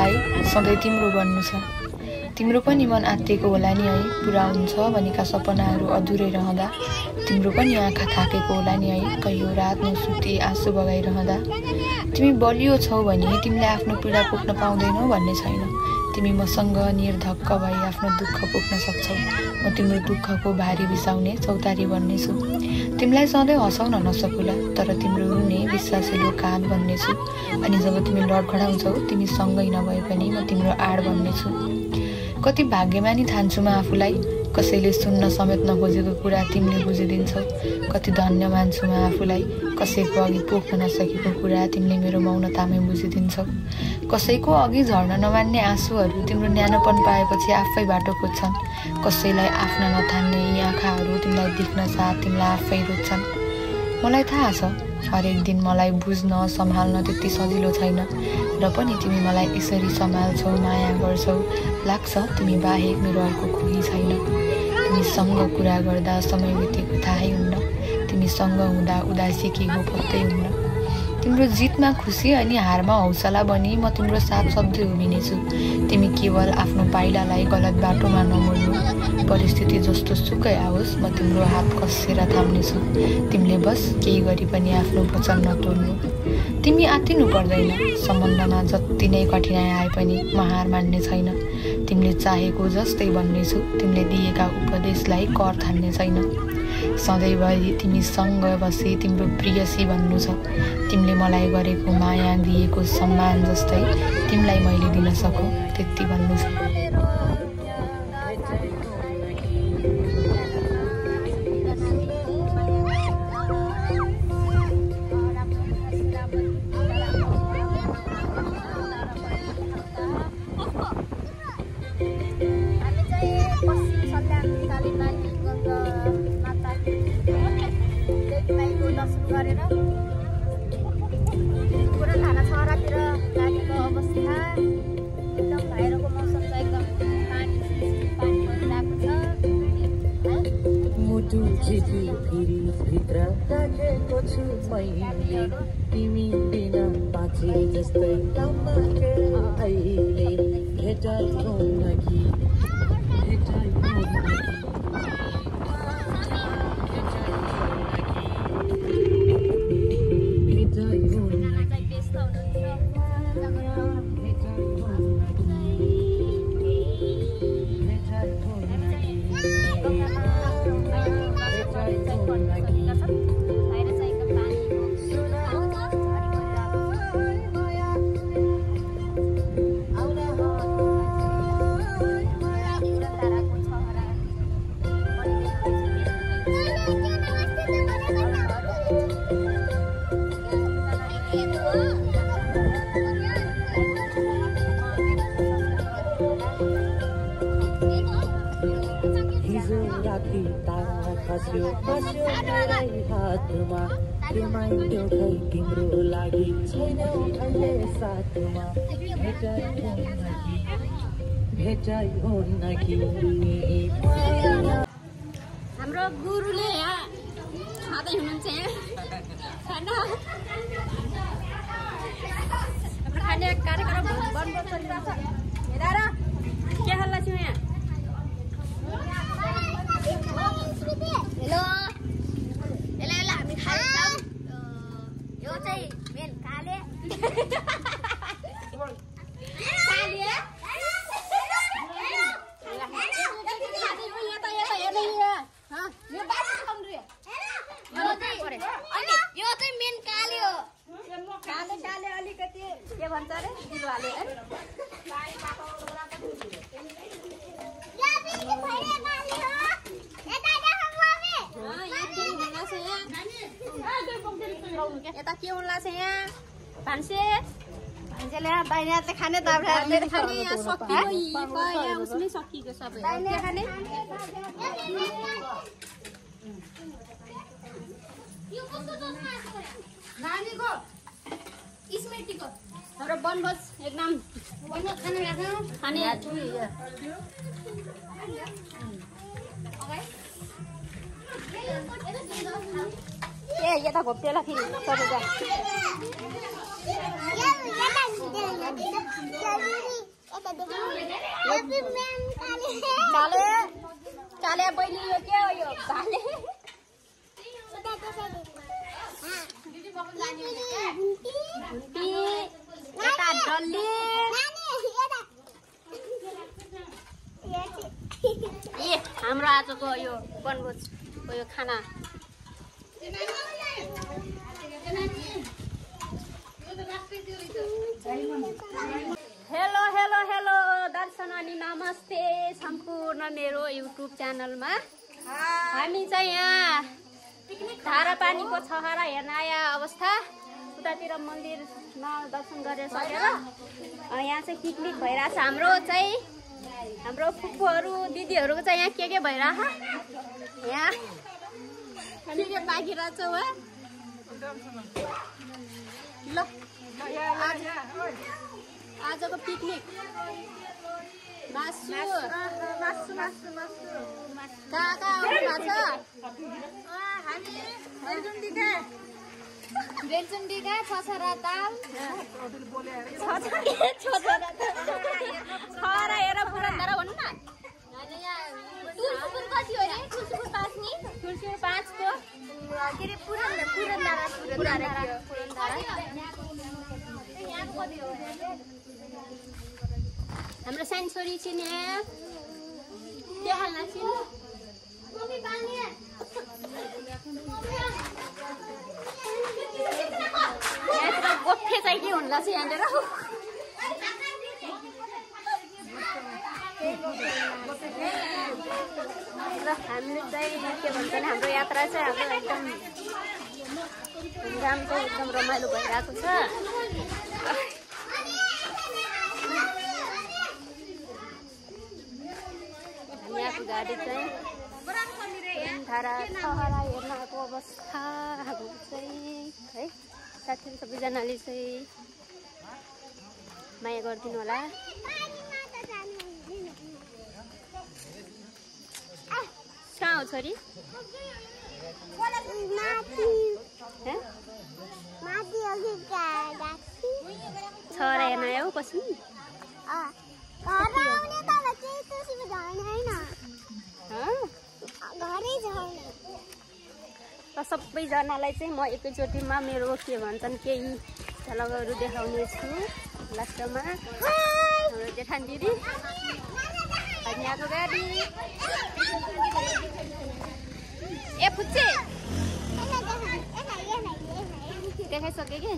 I सधैँ तिम्रो बन्नु छ। तिम्रो पनि मन आत्तिएको होला नि है, पुरा हुन्छ भनेका सपनाहरू अधुरै रहँदा। तिम्रो पनि आँखा थाकेको होला नि है, कहियो रात नसुती आँसु बगाइरहँदा। तिमी बलियो छौ भने तिमीले आफ्नो पीडा पोख्न पाउँदैनौ भन्ने छैन। तिमी मसँग निर्धक्क भई आफ्नो दुःख पोख्न सक्छौ। म तिम्रो दुःखको भारी बिसाउने चौतारी बन्नेछु। तिमीलाई सधैँ हँसाउन नसकुला, तर तिम्रो रुने विश्वासिलो काँध बन्नेछु। अनि जब तिमी लडखडाउँछौ, तिमी सँगै नभए पनि म तिम्रो आड बन्नेछु। कति भाग्यमानी ठान्छु म आफूलाई, कसैले सुन्न समेत नखोजेको कुरा तिमीले बुझिदिन्छौ। कति धन्य मान्छु म आफूलाई, कसैको अघि पोख्न नसकेको कुरा तिमीले मेरो मौनतामै बुझिदिन्छौ। कसैको अघि झर्न नमान्ने आँसुहरू तिम्रो न्यानोपन पाएपछि आफै बाटो खोज्छन्। कसैलाई आफ्ना नठान्ने यी आँखाहरू तिमीलाई देख्न साथ तिमीलाई आफै रोज्छन्। मलाई थाहा छ हरेक दिन मलाई बुझ्न सम्हाल्न त्यति सजिलो छैन, र पनि तिमी मलाई यसरी सम्हाल्छौ, माया गर्छौ। लाग्छ तिमी बाहेक मेरो अर्को कोही छैन। तिमीसँग कुरा गर्दा समय बितेको थाहै हुन्न। तिमीसँग हुँदा उदासी के हो पत्तै हुन्न। तिम्रो जितमा खुसी अनि हारमा हौसला बनी म तिम्रो साथ सधैँ उभिनेछु। तिमी केवल आफ्नो पाइलालाई गलत बाटोमा नमोड्नु। परिस्थिति जस्तो सुकै आओस् म तिम्रो हात कसेर थाम्नेछु। तिमीले बस केही गरी पनि आफ्नो वचन नतोड्नु। तिमी आत्तिनु पर्दैन, सम्बन्धमा जति नै कठिनाइ आए पनि म हार मान्ने छैन। तिमीले चाहेको जस्तै बन्नेछु। तिमीले दिएका उपदेशलाई कर ठान्ने छैन। सधैँभरि तिमीसँग बसी तिम्रो प्रियसी भन्नु छ। तिमीले मलाई गरेको माया दिएको सम्मान जस्तै तिमीलाई मैले दिन सकौँ त्यति भन्नु छ। तिमी बिना बाँचे जस्तै अहिले भेटाइरहँ कि खस्यो मेरै हातमा तिम्रो खै तिम्रो लागि छैन अहिले साथमा भेटाइ हुन्न कि हाम्रो गुरुले यहाँ खाँदै हुनुहुन्छ। यहाँ हाम्रो खाने कार्यक्रम बन्द गरिरहेको छ। हेर के हल्ला छ यहाँ। हेलो हेलो हेलो हामी खान्छौँ। यो चाहिँ मेन काले यो चाहिँ मेन काले हो। काले काले अलिकति के भन्छ अरे बिरुवाले यता के उल्ला छ यहाँ भान्सेले दाइने चाहिँ खाने दाउराले खाने यहाँ सकियो यहाँ उसमै सकिएको सबै दाइने खाने नानीको स्मृतिको हाम्रो बनभोज एकदम खाने ए यता घोप्टेला फेरि सबैजना काले बहिनी यो के हो यो भाले यता डल्ले ए हाम्रो आजको यो बनभोजको यो खाना हेलो हेलो हेलो दर्शन अनि नमस्ते सम्पूर्ण मेरो युट्युब च्यानलमा हामी चाहिँ यहाँ धारापानीको छहरा हेर्न आया अवस्था उतातिर मन्दिरमा दर्शन गरेर सकेर यहाँ चाहिँ पिकनिक भइरहेछ हाम्रो फुपूहरू दिदीहरूको चाहिँ यहाँ के भइरहेछ यहाँ के बाँकी रहेछ हो ल आजको पिकनिक मासु कहाँ आउनु भएको छ बेलचुन्डीका छछरा दाल छहरा हेर पुरन्दर भन्नु न तुलसुपुर कति हो रे तुलसुपुर 5 नि तुलसुपुर 5 को के रे पुरन्दर हाम्रो सानो छोरी छिने के हाल्न छिन् मम्मी पानी यहाँ गोठे चाहिँ के हुन्ला छ यहाँनिर र हामीले चाहिँ के भन्छ नि हाम्रो यात्रा चाहिँ हाम्रो एकदम घुमघाम चाहिँ एकदम रमाइलो भइरहेको छ यहाँको गाडी चाहिँ धारा छहरा हेर्न आएको अवस्था हाम्रो चाहिँ है साथीहरू सबैजनाले चाहिँ माया गरिदिनु होला कहाँ हो छोरी छहरा हेर्न आयो पछि सबैजनालाई चाहिँ म एकैचोटिमा मेरो के भन्छन् केही झलकहरू देखाउने छु लास्टमा हाम्रो जेठान दिदी अनि यहाँको गाडी ए फुच्चे देखाइसके कि